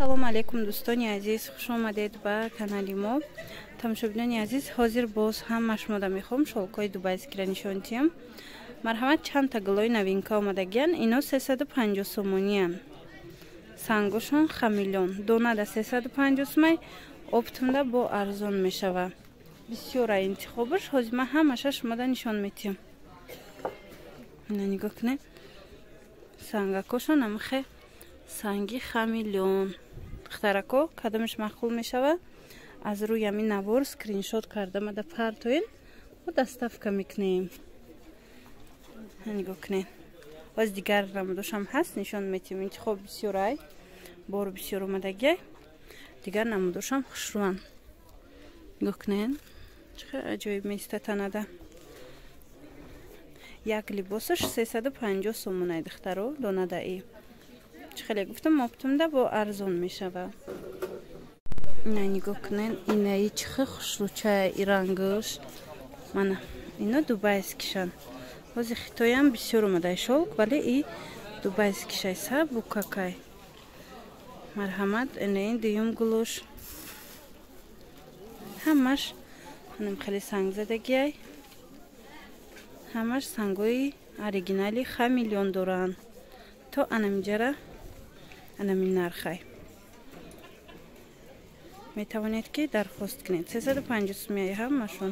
Ассалому алайкум, дӯстони азиз, хуш омадед ба канали мо. Тамошобинони азиз, ҳозир боз ҳама шумода мехоҳам шёлкҳои дубайскиро нишон диҳам. Марҳамат, чандта гулои новинка омадагиян. Ино 350 сомониян. Сангошон хамелеон. Донада 350 сумай, оптомда бо арзон мешава. Бисёра интихобаш, ҳозир ман ҳамаша шумода нишон медиҳам. Ина нигоҳ кунед. Сангакошон амхе санги хамелеон. Духтарако, кадомаш маъқул мешава, аз рӯи ҳамин навор скриншот карда мада партоен, мо доставка мекунем. Нигоҳ кунед, боз дигар намудошам ҳаст, нишон метиҳем. Интихоб бисёрай, бору бисёр омадагиай, дигар намудошам хушрӯан. Нигоҳ кунед, чӣ хел аҷоиб места танада. Як либосаш 350 сомонай, духтаро, донадаи. Чӣ хеле гуфтам, оптомда бо арзон мешава. Ина нигоҳ кунед, инаи чӣ хел хушрӯчая и рангаш. Мана ино дубайскишан. Ҳозир Хитоям бисёр омадай шёлк, вале и дубайскишай, сабукакай. Марҳамат, инаи дуюм гулуш. Ҳамаш ҳанам хеле сангзадагиай. Ҳамаш сангои оригинали хамелеон доранд. То анамиҷара анамин нархай. Метавонед, ки дархост кунед. 350 сумияи ҳамашон.